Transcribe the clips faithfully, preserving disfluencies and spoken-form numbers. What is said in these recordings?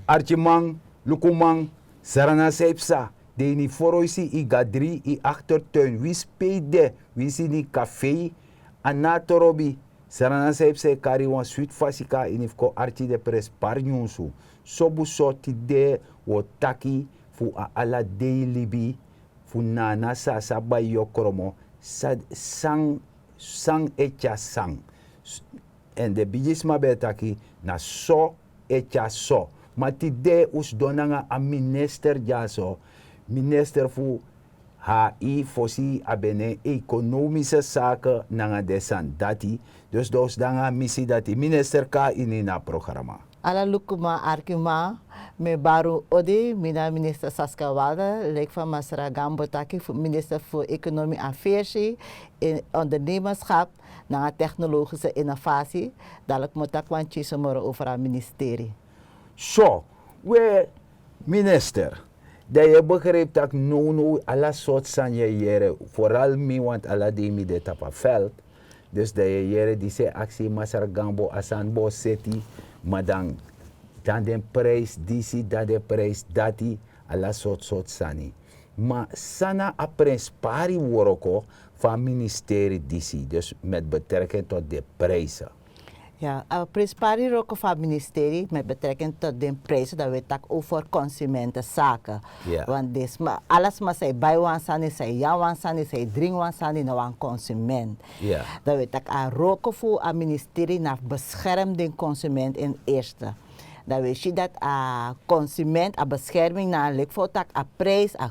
Arkiman, lukuman, srana san yu psa, de ini foroisi, yu gadri, yu aktertuin, winsi pe yu de, winsi ini kafei, a na atorobi. Srana san yu psa e kari wan switi fasi kon na ini fu kon arki den prenspari nyunsu. Sobu so tide wi o taki fu a ala dei libi fu nana sasa bai yokromo, san san e tyari san. Èn den bigisma ben e taki na so e tyari so. Ma tide un sidon nanga a minister dyaso, minister fu hai, fosi a ben nen ekonomise sake nanga den sani dati. Dus dan un sidon nanga a misi dati. Minister kon na ini na a programa. Ala lukuman, arkiman, mi e bari un odi. Mi na minister Saska Walder, leki fa masra Gambo taki, fu minister fu ekonomi, afersi, ondernemerschap nanga technologische innovatie. Dalik mi o taki wan tyinso moro over a ministeri. So, we, minister, dan yu e begrijpi tak' nownow ala sortu sani yu e yere, vooral mi, want ala dei mi de tapu a veld. Dus dan yu e yere disi e aksi masra Gambo, a sani bo seti, ma dan, dan den prijs disi, dan den prijs dati, ala sortu sortu sani. Ma san na a prenspari wroko fu a ministeri disi, dus met betrekking tot den prijzen? Ya, a prenspari wroko fu a ministeri met betrekking tot den prijzen, dan wi e taki over consumentenzaken. Want den sma, ala sma san e bai wan sani, san e nyan wan sani, san e dringi wan sani, na wan consument. Dan wi e taki a wroko fu a ministeri na fu bescherm den consument in eerste. Dan wi e si dati a consument, a bescherming na leki fa un taki a prijs, a,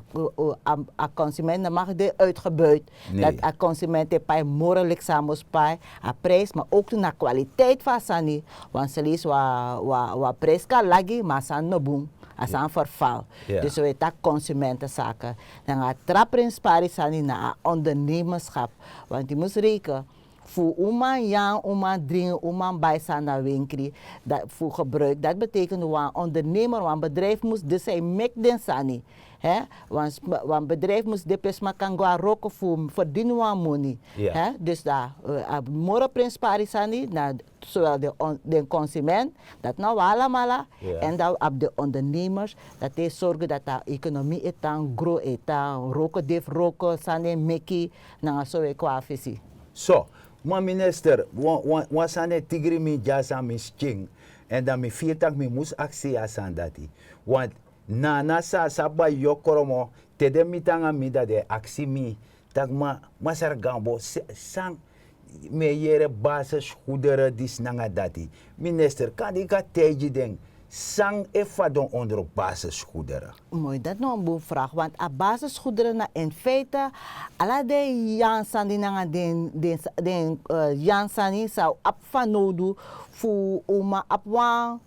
a, a consument no mag de uitgebuit. Dati a consument e pai moro leki san a mus pai, a prijs, ma ook na kwaliteit fu a sani. Want soms leisi wan, wan, wan prijs kan lagi, ma a sani no bun, a sani verval. Dus wi e taki consumentenzaken. Dan a tra prenspari sani na a ondernemerschap. Want yu mus reken, fu un man nyan, un man dringi, un man bai sani na wenkri, dati fu gebruik, dati betekent wan ondernemer, wan bedrijf mus de san e meki den sani. Hè? Wan, wan bedrijf mus de pe sma kan go na wroko fu verdien wan moni. Hè? Dus dan, eh, a moro prenspari sani na zowel den, den consument, dati na wi alamala, èn dan wi abi den ondernemers, dati e sorgu dati a ekonomi e tan gro, e tan wroko, de fu wroko, sani e meki, nanga so wi e kon na fesi. So, ma minister, wan, wan, wan sani e tigri mi dyaso na mi skin, èn dan mi firi tak' mi mus aksi yu a sani dati. Want nana sasa bai yokromo, te den miti nanga mi dan den e aksi mi tak' ma, masra Gambo, san, mi e yere basisgoederen disi nanga dati. Minister, kande yu kan taigi den san e fadon onder basisgoederen? Moi, dati na wan bun vraag, want a basisgoederen na in feite ala den nyan sani nanga den, den, den, eh, nyan sani san un abi fanowdu fu un man abi wan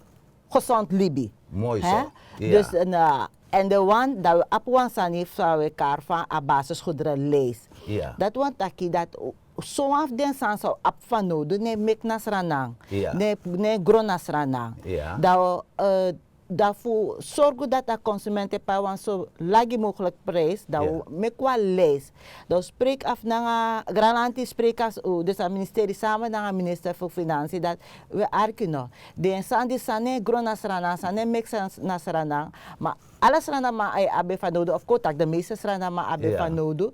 gezond libi. Moi so. Dus, eh, na, èn den wan, dan wi abi wan sani san wi e kari fa a basisgoederenlijst. Dati wani taki dati sowan fu den sani san un abi fanowdu no e meki na Sranan, no e, no e gro na Sranan. Dan, eh, dan fu sorgu dati a consument e pai wan so lagi mogelijk prijs, dan wi meki wan lijst. Dan wi spreki af nanga, Granlanti spreki af, dus a ministeri sama nanga minister fu Finansi, dati wi e arki no. Den sani disi san no e gro na Sranan, san no e meki sani na Sranan, ma ala Srananman e abi en fanowdu, of kon taki de meeste Srananman abi en fanowdu.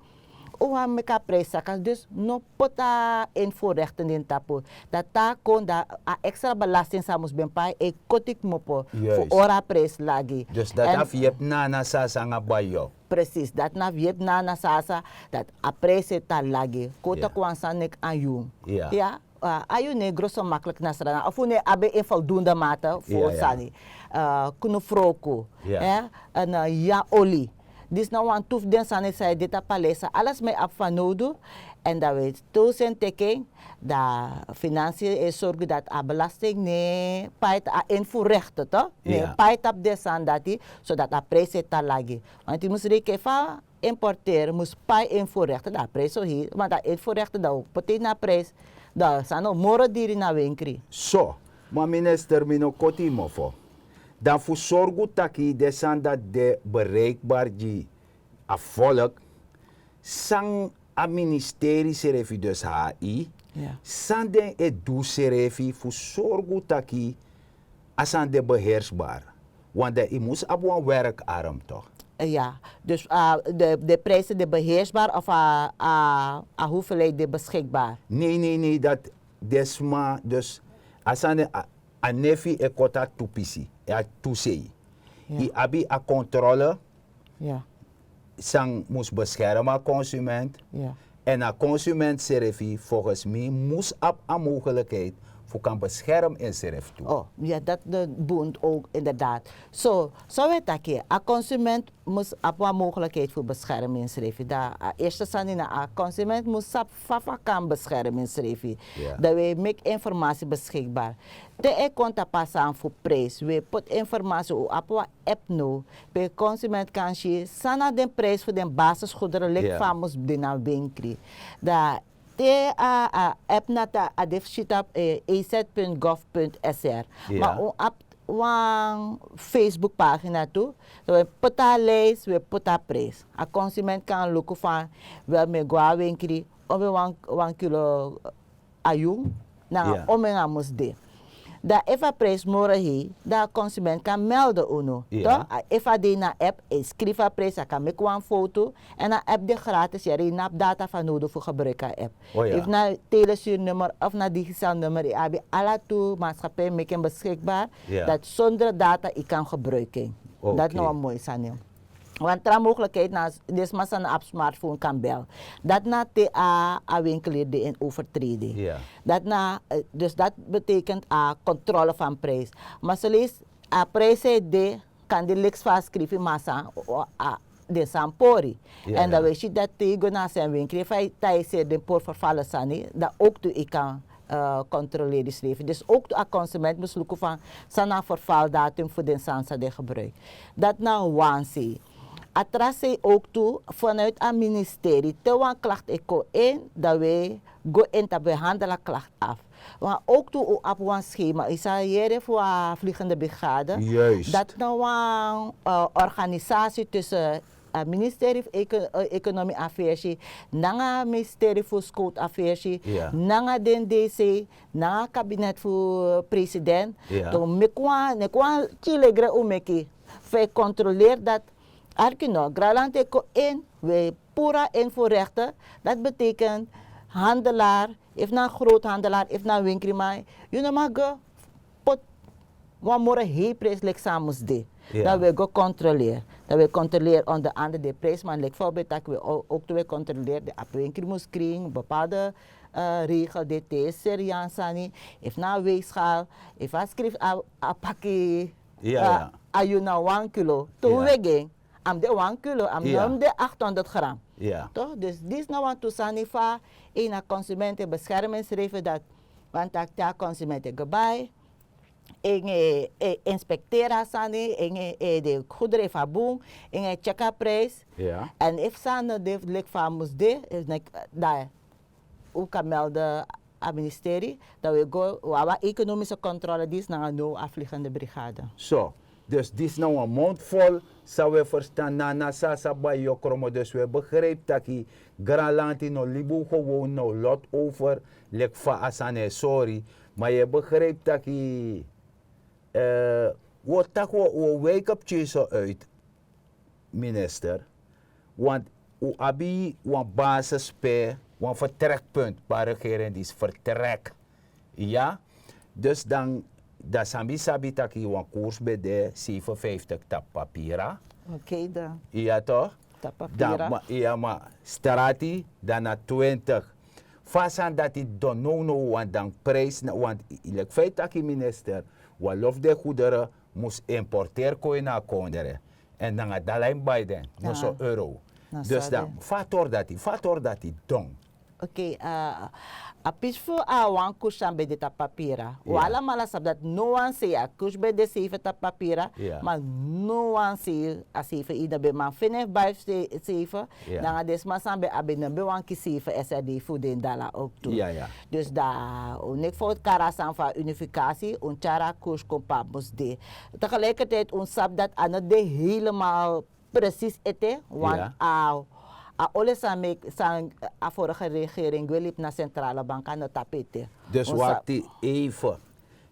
Un wani meki a prijs saka, dus no poti a invoerrechten na en tapu. Dan te a kon, dan a extra belasting san a mus ben pai e koti kmopo fu hori a prijs lagi. Dus dati na fu yepi nana sasa nanga bai yok. Precies, dati na fu yepi nana sasa, dati a prijs e tan lagi. Kon taki wan sani neki ayun. Ya. Ah, ayun no e gro so makkelijk na Sranan. Of un no e abi en voldoende mate fu sani. Eh, knofroku, eh, en, eh, ya, oli. Disi na wantu fu den sani san e de tapu a lijst san ala sma e abi fanowdu. Èn dan wi e tosi en teki en, dan Finansi e sorgu dati a belasting no e pai, a invoerrechten toch, no e pai tapu den sani dati, sodati a prijs e tan lagi. Want yu mus reken fa importeur mus pai invoerrechten, dan a prijs o hei, want a invoerrechten dan o poti na a prijs, dan sani o moro diri na wenkri. So, ma minister, mi no koti yu mofo. Dan fu sorgu taki den sani dati de bereikbaar gi a volk, san a ministeri srefi, dus H I, san den e du srefi fu sorgu taki a sani de beheersbaar? Want dan yu mus abi wan werkarm toch? Ja, dus uh, de, de prijzen die beheersbaar of a, a, a hoeveelheid die beschikbaar? Nee, nee, nee, dat desma, dus a sani a, a nefi e koti a tu pisi, a tu sei. Yu abi a controle, san mus beschermi a consument. En a consument srefi volgens mi mus abi a mogelijkheid fu kan beschermi ensrefi tu. Oh, ja, dat de bund ook inderdaad. So, so we taki, a consument mus abi wan mogelijkheid fu beschermi ensrefi. Da a eerste sani na a consument mus sabi fa fa kan beschermi ensrefi. Dan we meki informatie beschikbaar. Te e kon tapu a sani fu prijs, we poti informatie, un abi wan app now, pe consument kan si san na den prijs fu den basisgoederen leki fa a mus de na winkri. Da te a, a app na ta a de fu si tapu e z punt gov punt s r. Ma un abi wan Facebook pagina tu, dan we poti a lijst, we poti a prijs. A consument kan luku fa, wel mi e go na winkri, omwe wan, wan kilo a yu nanga omwe a mus de. Dan efu a prijs moro hei, dan a consument kan melde unu. Toch? Efu a de ini a app, e skrifi a prijs, a kan meki wan foto. En a app de gratis, yere, yu no abi data fanowdu fu gebruiki a app. Efu na telestuurnummer of na Digicel nummer, yu abi ala tu maatschappij meki en beschikbaar, dat zonder data yu kan gebruiki en. Dat na wan moi sani. Wan tra mogelijkheid na, den sma san no abi smartphone kan bel. Dat na te a, a winkelier de in overtreding. Dat na, eh, dus dat betekent a controle van prijs. Maar zolees a prijs e de, kan de leki fa a skrifi, ma san, o, a, den sani pori. En dan we si dat te yu go na a sani winkri, fa yu taiseri den pori vervallen sani, dan ook tu yu kan eh, controleri yusrefi. Dus ook a consument mus luku fa san na a vervaldatum fu den sani san den gebruik. Dat na wan sei. A tra sei ook tu, vanuit a ministerie, te wan klacht e kon in, dan we go in tapu we handel a klacht af. Maar ook tu un abi wan schema, yu sa yere fu a vliegende brigade. Dat na wan, eh, organisatie tussen a ministerie fu econ-, eh, economie affairs, nanga ministerie fu scout affairs, nanga den DC, nanga kabinet fu, eh, president. Dan un meki wan, meki wan kilegre un meki. Fu e controleer dat, arki no, Granlanti e kon in, we puru en fu rechten. Dat betekent handelaar, efu na groothandelaar, efu na winkriman, yu no mag go poti wan moro hei prijs leki san a mus de. Dan we go controleer. Dan we controleer onder andere de prijsman, leki fa un ben taki, we o-, ook tu we controleer de a winkri mus kring, bepaalde, eh, regel de te seri a sani. Efu na a weegschaal, efu a skrifi a, a paki, eh, a yu na wan kilo. Te un wegi en, a mus de wan kilo, a mus no mus de achthonderd gram. Toch? Dus disi na wan tu sani fa, eh, na consument e beschermi ensrefi dat. Want a taki te a consument e go bai, en e, e inspekteri a sani, en e, e de goederen fu a bun, en e tyeki a prijs. En efu sani no de leki fa a mus de, efu na, dan un kan melde a ministerie, dan we go, we abi a economische controle disi nanga now a vliegende brigade. So, dus disi na wan mondvol san we verstan, na, na san a sa bai yu o kromo. Dus we begrijp taki Granlanti no libi un gewoon now lot over, leki fa a sani e sori. Maar yu e begrijp taki, eh, we o taki we, we o wake up pikinso uit, minister. Want un abi wan basis pe, wan vertrekpunt, pe a regering disi vertrek. Ya, dus dan, dan san mi sabi taki wan koers ben de zeven vijftig tapu papira. Oké dan. Ya toch? Tapu papira. Dan, ma, ya, ma strati, dan na twintig. Fa a sani dati don now now, want dan prijs na, want leki fa yu taki minister, wan lo fu den goederen mus importeri kon ini a kondre. En nanga dala yu mus bai den, noso euro. Dus dan, fa a tori dati, fa a tori dati don. Oké, eh, a pisi fu a wan koers san ben de tapu papira. Un alamala sabi dati no wan sei, a koers ben de seven tapu papira, ma no wan sei a seven yu no ben man fini fu bai fu se-, seven. Nanga den sma san ben abi, no ben wani kisi fu S R D fu den dala ook tu. Dus dan, un no e fout kari a sani fu a unificatie, un tyari a koers kon pe a mus de. Tegelijkertijd un sabi dati a no de helemaal precies ete, want a, a ole san meki san a vorige regering gwe libi na centrale bank a no tapu ete. Dus wakti even.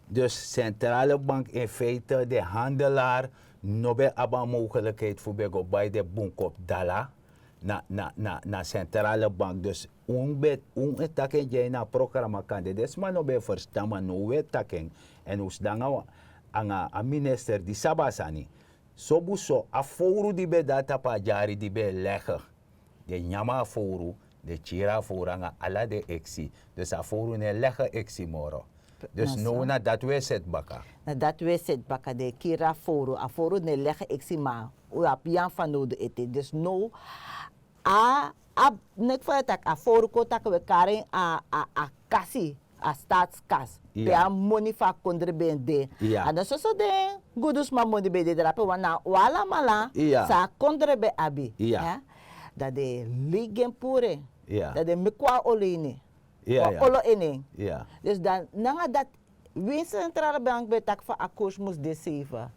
Dus centrale bank in feite, de handelaar, no ben abi a mogelijkheid fu ben go bai den bunkopu dala na na na na centrale bank. Dus un ben un e taki en gi a ini a programa kande den sma no ben e ferstan ma now un e taki en. Èn un sidon nanga a minister di sabi a sani. Sobu so a fowru di ben de na tapu a dyari di ben e lege, den nyan a fowru, den kiri a fowru nanga ala den eksi. Dus a fowru no e lege eksi moro. Dus now na dati un e seti baka. Na dati un e seti baka den e kiri a fowru a fowru no e lege eksi ma un abi nyan fanowdu ete dus now a a neki fa den taki a fowru kon taki un e kari en a a a kasi a staatskasi pe a moni fu a kondre ben de. A no soso den gudusma moni ben de drape wan na un alamala san a kondre ben abi. Dan den e lei gi en puru en dan den e meki wan olo ini wan olo ini en. Dus dan nanga dati wi sentrale bank ben taki fa a koers mus de seife.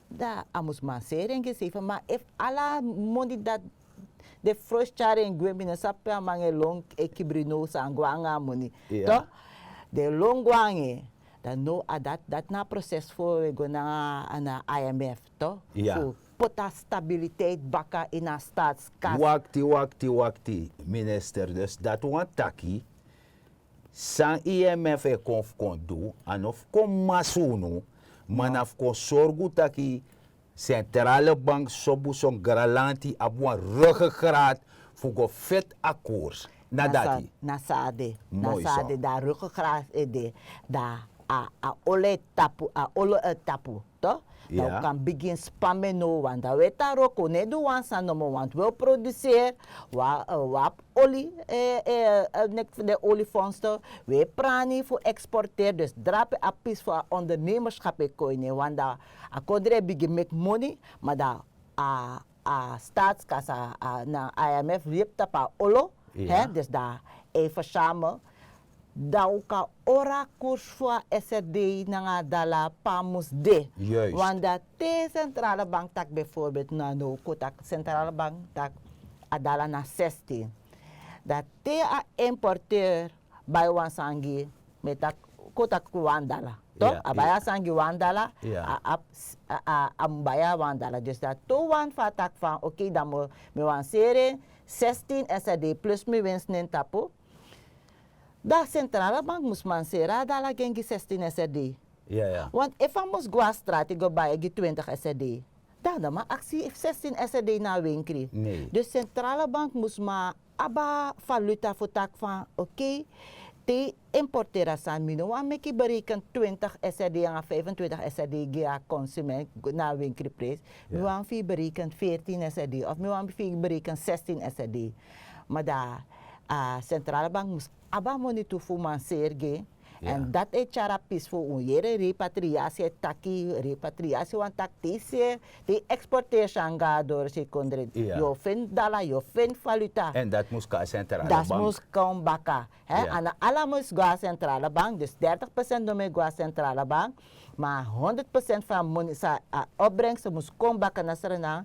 Dan a mus manseri en gi seife ma efu ala moni dati den frosi tyari en gwe mi no sabi pe a man e lon e kibri now san go nanga a moni. Tok den e lon go nanga en. Dan now a dati dati na a proses fu we go nanga a imf tok fu poti a stabiliteit baka ini a staatskasi. Wakti wakti wakti minister dus dati wani taki san imf e kon fu kon du a no fu kon masi unu ma na fu kon sorgu taki sentrale bank sobu son granlanti abi wan ruggegraat fu go feti a koers. Na dati na san a de na san a de dan a ruggegraat e de dan a olo e tapu a olo e tapu. Dan un kan bigin span mi en now want dan un e tan wroko un no e du wan sani nomo want un e produseri un abi oli neki fu den olifonsten un e prani fu eksporteri dus drape a pisi fu a ondernemerskap e kon ini en want dan a kondre e bigin meki moni ma dan a staatskasi na imf yepi tapu a olo. Dus dan a e fersame dan un kan ora kurs fu a srd nanga a dala pe a mus de. Want dan te sentrale bank taki bijvoorbeeld na no kon taki sentrale bank taki a dala na sestin dan te a importeur bai wan sani gi mi e taki kon taki wan dala tok a bai a sani gi wan dala. A mus bai a wan dala dus dan te un wani fu a taki fan ok dan mi wani seri en sestin srd plus mi winsi na en tapu. Dan sentrale bank mus manseri a dala gi en gi sestin srd. Want efu a mus go na strati go bai en gi twintig srd dan a no man aksi sestin srd na a wenkri. Dus sentrale bank mus man abi a valuta fu taki fan ok te yu importeri a sani mi no wani meki yu bereken twintig srd nanga vijfentwintig srd gi a konsument na a wenkri prijs. Mi wani fu yu bereken veertin srd of mi wani fu yu bereken sestin srd. Ma dan a sentrale bank mus abi a moni tu fu manseri gi en. Èn dati e tyari a pisi fu un yere repatriasi e taki repatriasi wani taki te yu seri te yu eksporteri san go na doro se kondre yu o feni dala yu o feni valuta. Èn dati mus kon na sentrale bank dati mus kon baka. A no ala mus go na sentrale bank dus dertig persent no mus e go na sentrale bank. Ma a honderd persent fu a moni san a opbrengste mus kon baka na sranan.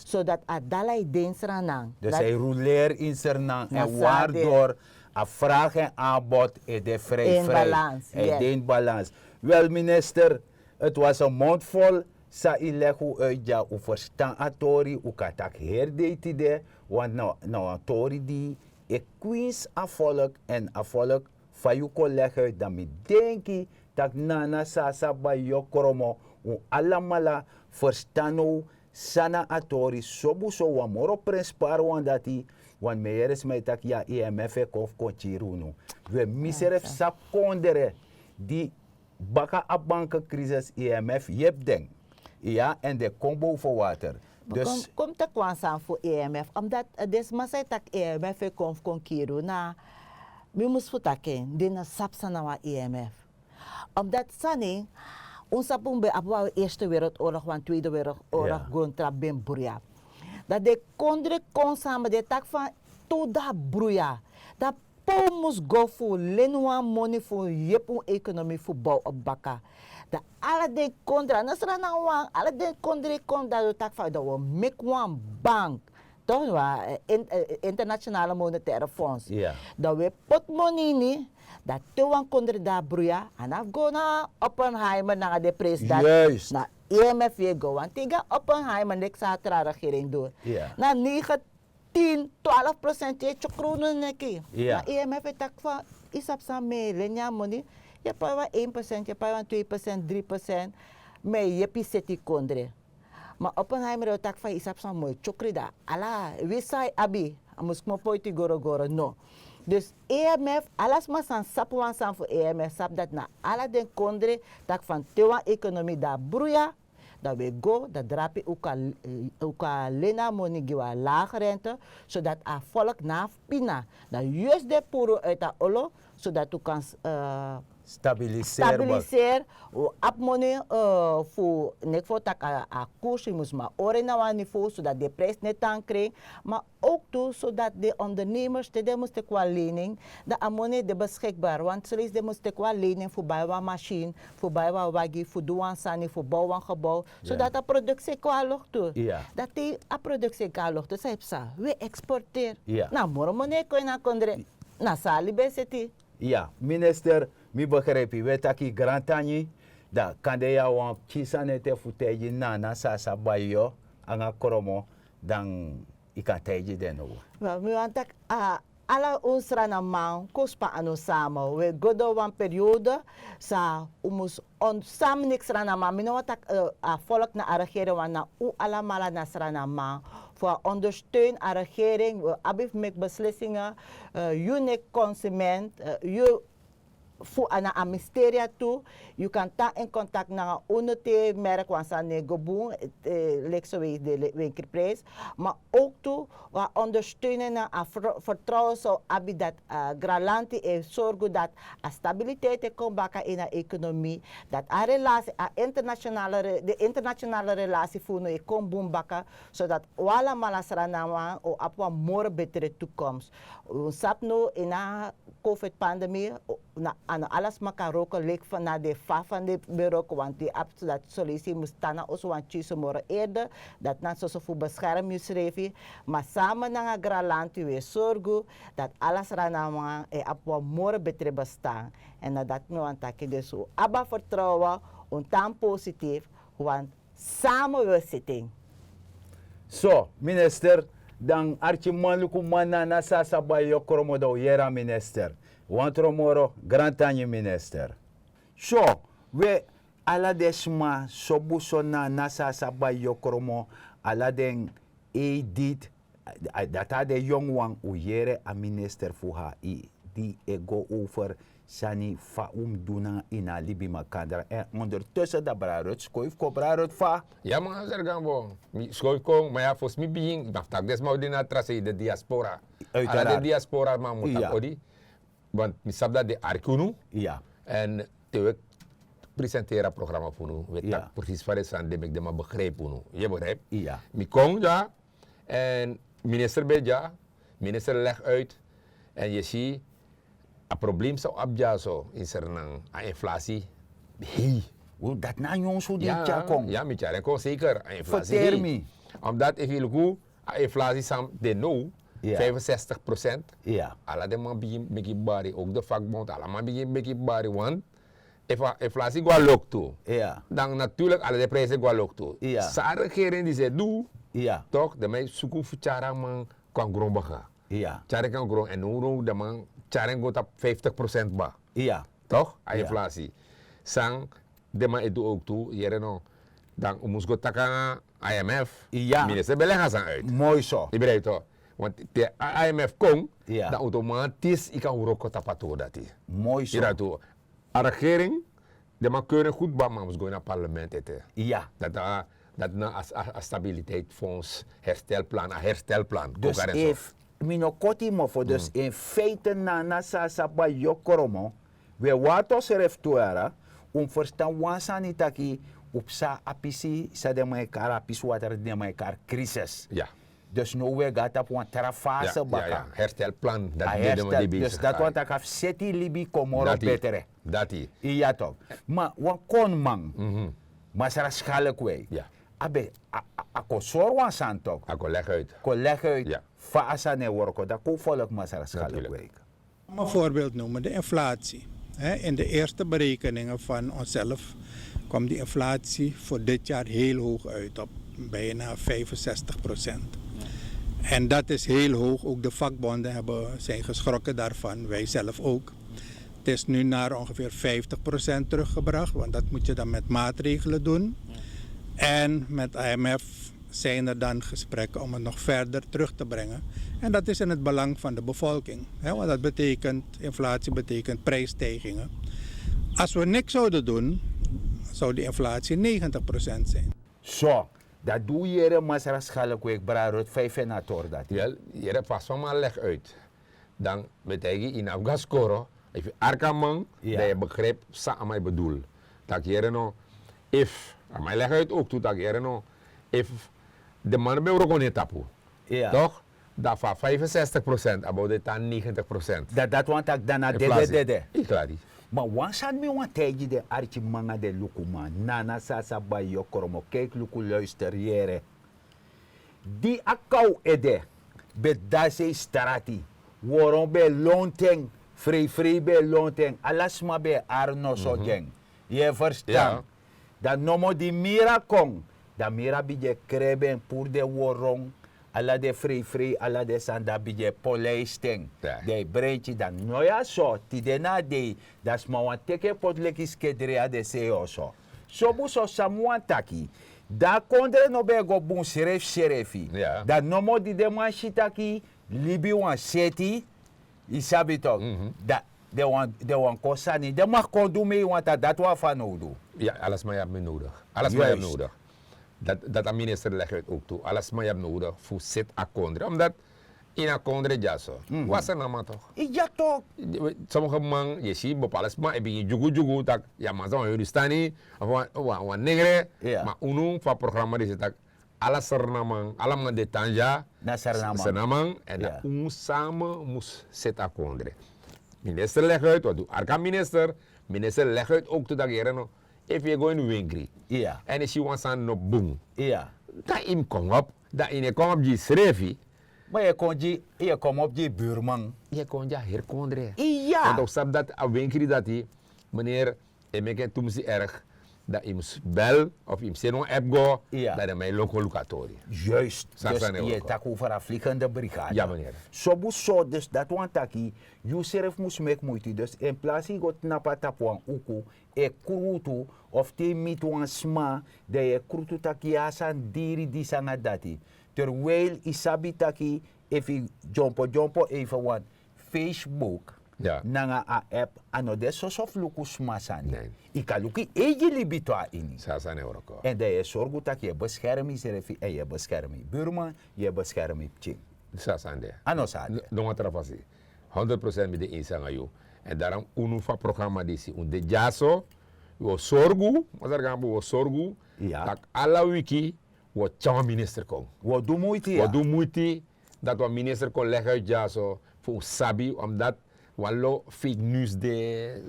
Sodati a dala e de ini sranan dus a e ruleri ini sranan èn wari dori a vraag èn aanbod e de vrij vrij. A e de ini balans. Wel minister, ti was en mondvol. San yu legi un uit dya un ferstan a tori un kan taki heri dei tide. Want na wan tori di e kwinsi a volk èn a volk fa yu kon legi uit dan mi denki tak' nana san a sabi bai yu o kromo. Un alamala ferstan now san na a tori sobu so wan moro prenspari wan dati. Want mi e yere sma e taki ya imf e kon fu kon kiri unu. We mi srefi sabi kondre di baka a banken krisis imf yepi den. Iya èn den kon bow fu water. Dus kon mi taki wan sani fu imf omdati den sma san e taki imf e kon fu kon kiri unu na mi mus fu taki en den no sabi san na wan imf. Omdati sani un sabi un ben abi wan eerste wereldoorlog wan tweede wereldoorlog grontrapu ben bruya. Dan den kondre kon sama den taki fan tu dan bruya. Dan pe un mus go fu leni wan moni fu yepi un ekonomi fu bow opu baka. Dan ala den kondre a no sra na wan ala den kondre kon dan yu taki fan dan wi o meki wan bank. Tok' wan internationale monetaire fonds. Dan wi e poti moni ini dan te wan kondre de na bruya a no abi go na oppenheimer nanga den president. Na E M F yu e go wanti gi a Oppenheimer, niks a tra regering dun. Na negen, tin, twaalf procent yu e tyokru no neki. Na E M F e taki fa yu sabi san mi e leni a moni. Yu e pai wan één procent, yu e pai wan twee procent, drie procent. Mi e yepi seti kondre. Ma Oppenheimer e taki fa yu sabi san mi e tyokru dan ala wi san yu abi a mus kmopo yu ti gorogoro no. Dus E M F, ala sma san sabi wan sani fu E M F sabi dati na ala den kondre, taki fan te wan ekonomi dan a bruya, dan wi e go dan drape un kan leni a moni gi wan lage rente, sodati a folk na abi pina. Dan yus de puru uit a olo, sodati un kan stabiliseri. Un abi moni fu neki fu taki a koers yu mus man ori na wan niveau sodati den prijs no e tan kring. Ma ook tu sodati den ondernemers te den mus teki wan lening, dan a moni e de beskikbari want soleisi den mus teki wan lening fu bai wan masini, fu bai wan wagi fu du wan sani fu bow wan gebow, sodati a produksi e kon na loktu. Dan te a produksi e kon na loktu san e psa? Wi e eksporteri. Na moro moni e kon ini a kondre. Na so a libi e seti. Ya, minister, mi begrijpi wi e taki grantangi. Dan kande yu abi wan pikin sani ete fu taigi nana san a sa bai yu nanga kromo, dan yu kan taigi den now. Wel, mi wani taki ala un sranaman kon span anu sama wi e go doro wan periode, san un mus on sami niki sranaman mi no wani taki a folk na a regering wan na un alamala na sranaman. Fu a ondersteun a regering wi abi fu meki beslissingen. Yu niki konsument, yu fu na a misteria tu. Yu kan tan in kontakti nanga unu te merki wan sani no e go bun, leki soweisi de wenkriprijs. Ma ook tu wan ondersteunen na a vertrouwen san un abi dati granlanti e sorgu dati a stabiliteit e kon baka ini a ekonomi, dati a relasi a internationale de internationale relasi fu unu e kon bun baka, sodati un alamala sranaman un abi wan moro betre tukomst. Un sabi no ini a covid pandemi, na a no ala sma kan roko leki na den fa fan den ben roko wanti abi sodati soleisi yu mus tan na oso wan tyusu moro erde. Dati na soso fu beskermi yusrefi, ma sama nanga granlanti wi e sorgu dati ala sranaman e abi wan moro betre bestan. Èn na dati mi wani taki dus un abi a vertrouwen, un tan positif, want sama wi e siti en. So minister, dan arkimanlukuman nana san a sa bai yu kromo dan un yere a minister. Wan tron moro, grantangi minister. So, we ala den sma sobu so nana san a sa bai yu kromo, ala den eidit, dati a den yongu wan, un yere a minister fu ha i di e go over sani fa un mus du nanga ini a libi makandra. Èn ondertusen dan brada ruth skoifi kon brada ruth fa? Ya man, sergan bon, mi skoifi kon ma ya fosi mi bigin dan fu taki den sma odi na a tra sei den diaspora. Ala den diaspora man mu taki odi. Want mi sabi dati den arki unu. Èn te wi e presenteri a programa fu unu wi e taki presis fa den sani de meki den man begrijpi unu. Yu e begrijpi? Mi kon dya. Èn minister ben dya, minister legi uit. Èn yu e si a problem san un abi dyaso ini sernan, a inflasi. Hei, dati na a nyonsu di e tyari kon. Ya, mi tyari en kon seker a inflasi hei. Omdat efu yu luku a inflasi san de now, vijfenzestig procent. Ala den man bigin meki bari, ook de vakbond ala man bigin meki bari want efu a inflasi go na loktu, dan naturlik ala den prijse go na loktu. San a regering disi e du, tok den man e suku fu tyari a man kon na gron baka. Tyari en kon na gron èn nownow den man tyari en go tapu vijftig procent kba. Tok a inflasi san den man e du ook tu yere no? Dan un mus go taki nanga imf. Minister ben legi a sani uit. Moi so. Yu begrijpi tok? Want te a imf kon, dan automatis yu kan wroko tapu a tori dati. Moi so. A regering, den man keur en goed kba ma a mus go ini a parlement ete. Dati na a stabiliteitsfonds herstelplan a herstelplan. Dus efu mi no koti yu mofo dus in feite nana san a sa bai yu o kromo. We wato srefi tu yara, un ferstan wan sani taki un psa a pisi san den man e kari a pisi water di den man e kari krisis. Dus now we go na tapu wan tra fase baka. Herstelplan dati. Dus dati wani taki a fu seti yu libi kon moro betre. Dati. Iya tok. Ma wan koniman, masra skalekwei, a ben a kon sori wan sani tok. A kon legi uit. Kon legi uit fa a sani e worko dan kon folok masra skalekwei. Om een voorbeeld noemen de inflatie. In de eerste berekeningen van onszelf komt die inflatie voor dit jaar heel hoog uit, op bijna vijfenzestig procent. En dat is heel hoog. Ook de vakbonden hebben, zijn geschrokken daarvan, wij zelf ook. Het is nu naar ongeveer vijftig procent teruggebracht, want dat moet je dan met maatregelen doen. En met I M F zijn er dan gesprekken om het nog verder terug te brengen. En dat is in het belang van de bevolking. Hè, want dat betekent, inflatie betekent prijsstijgingen. Als we niks zouden doen, zou die inflatie negentig procent zijn. So, dat doe yere masra schalik wek bra rot vijf en a tor dat. Wel, yere pas van maar leg uit. Dan betekent in afgaskoro, if arkaman, dan je begrijpt sa amai bedoel. Dat yere no, if, amai leg uit ook toe dat yere no, if de man ben wroko ne tapu. Toch? Dan van vijfenzestig procent, abo de tan negentig procent. Dat dat want dat dan na dede dede. Ik klaar die. Maar wan san mi wan taigi de arki manga de lukuman, nana sasa bai yo kromo, kijk luku luister yere. Di a kaw ede ben dasi e strati, woron ben e lontu en, freifrei ben e lontu en, ala sma ben e arno so gi en. Yu e ferstan? Dan nomo di mira kon, dan mira bigin e krebe en puru den woron, ala den freifrei, ala den sani, dan bigin e poleisti en. Dan e brenki, dan no ya so tide na a dei, dan sma wani teki en poti leki skedre a den sei oso. Sobu so san mi wani taki, dan a kondre no ben e go bun srefsrefi. Dan nomo di den man si taki libi wan seti, yu sabi tok, dan den wani kon sani, den mag kon du mi yu wanta dati wan fanowdu. Ya, ala sma yu abi mi nodigi. Ala sma yu abi nodigi. Dati a minister legi uit ook tu, ala sma yu abi nodigi fu seti a kondre, omdat ini a kondre dyaso, wan sernama tok. Ya tok. Sommige man yu e si bepaalde sma e bigin dyugu dyugu taki ya man san wan yuru stani, of wan nengre. Ma unu fu a programa disi taki ala sernaman, ala man de tan dya na sernaman. Èn dan unu sama mus seti a kondre. Minister legi uit, wan du arki a minister. Minister legi uit ook tu taki yere no, efu yu e go ini wenkri èn yu si wan sani no bun, dan yu mus kon op. Dan yu no e kon op gi yusrefi. Ma yu e kon gi, yu e kon op gi yu burman. Yu e kon gi a heri kondre. Want un sabi dati a wenkri dati, meneer, e meki en tumsi erg. Dan yu mus bel of yu mus seni wan app go, dan den man e lon kon luku a tori. Juist. Dus yu e taki over a vliegende brigade. Sobu so, dus dati wani taki yusrefi mus meki muiti. Dus in plasi yu go tnapu na tapu wan uku, e krutu, of te yu miti wan sma, dan yu e krutu taki ya a sani diri disi nanga dati. Terwijl yu sabi taki efu yu dyompo dyompo even wan Facebook nanga a app, a no de soso fu luku sma sani. Yu kan luku yu eigi libi tu na ini. Èn dan yu e sorgu taki yu e beskermi yusrefi èn yu e beskermi yu burman, yu e beskermi yu pikin. Sa sani de. A no sa de. No wan tra fasi. Honderd procent mi de eens nanga yu. Èn darom unu fu a programa disi, un de dyaso, wi o sorgu, masra Gambo, wi o sorgu taki ala wiki wi o tyari wan minister kon. Wi o du muiti, wi o du muiti dati wan minister kon legi uit dyaso fu un sabi, omdat wan lo fake news de,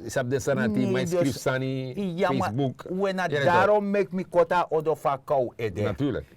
yu sabi den sani dati, man e skrifi sani. Ya ma Facebook, we na darom meki mi koti a odo fu a kaw ede.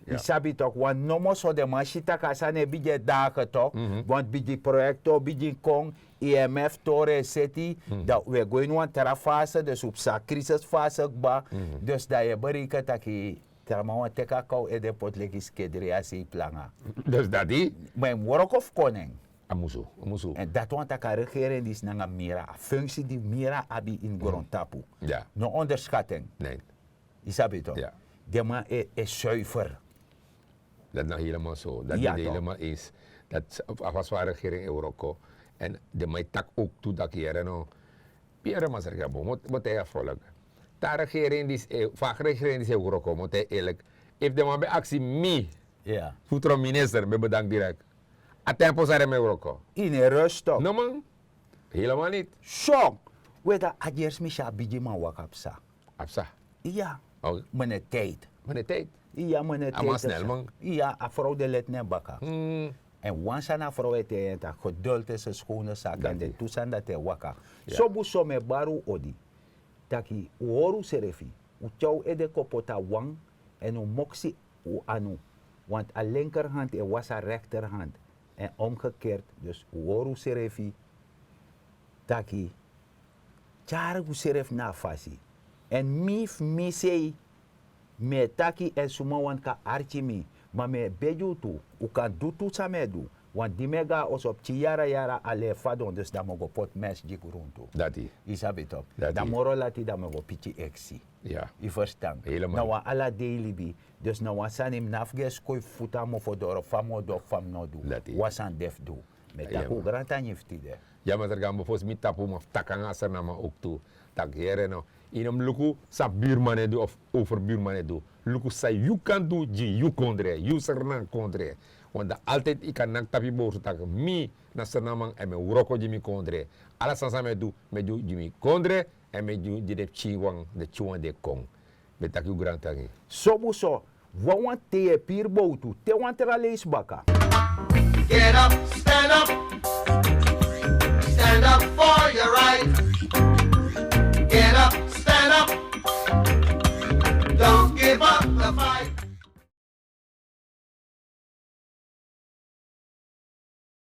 Yu sabi tok, want nomo so den man si tak' a sani e bigin e dage tok. Want bigi proyekti o bigin kon, I M F tori e seti. Dan wi e go ini wan tra fase, dus un psa krisisfase kba. Dus dan yu e bereken taki tra man wani teki a kaw ede poti leki skedre a sei planga. Dus dati, ma yu mus wroko fu kon na en. A musu, a musu. Èn dati wani taki a regering disi nanga mira, a funksi di mira abi ini grontapu, no onderskati en. Yu sabi tok, den man e zuiver. Dati na helemaal so, dati ben de helemaal eens. Dati a fasi fa a regering e wroko. Èn den man e taki ook tu taki yere no, yere masra Gambo, mi o taigi a volk. Te a regering disi, fa a regering disi e wroko, mi o taigi yu eerlijk, efu den man ben aksi mi fu tron minister, mi ben bedank direct. A tempo san den man e wroko. Ini rust tok. No man. Helemaal niet. So, we dan a gersi mi si a bigiman waka psa. A psa. Ya. Mene tijd. Mene tijd. Ya, mene tijd. A man snel man. Ya, a vrouw de let nen baka. Èn wan sani a vrouw e taigi en taki geduld is een schone zaak, èn den tu sani dati e waka. Sobu so mi e bari un odi taki un hori unsrefi, un tyari un ede kon poti na wan, èn un moksi un anu. Want a linkerhand e wasi a rechterhand, èn omgekeerd. Dus un hori unsrefi taki tyari unsrefi na a fasi. Èn mi fu mi sei, mi e taki èn suma wani kan arki mi. Ma mi e begi un tu, un kan du tu san mi e du. Wan di mi e go na oso pikin yara yara a leri fadon dus dan mi o go poti mens gi gruntu. Yu sabi toki? Dan moro lati dan mi o go piki eksi. Yu ferstan? Na wan ala dei libi. Dus na wan sani mi no abi fu go e skoifi futu na mofo doro fa mi o du ofu fa mi no du. Wan sani de fu du. Mi e taki un grantangi fu tide. Ya masra gambo fosi mi tapu ma fu taki nanga a srnaman owktu, tak' here no, yu no mus luku san burman e du of overburman e du. Luku san yu kan du gi yu kondre, yu srnan kondre. Want dan altijd yu kan naki tapu yu bowsu tak' mi na srnaman èn mi e wroko gi mi kondre. Ala sani san mi e du, mi e du gi mi kondre. Èn mi e du gi den pikinwan, den pikinwan di e kon. Mi e taki yu grantangi. Sobu so, wawan te yu e piri bowtu te wan tra leisi baka. Get up.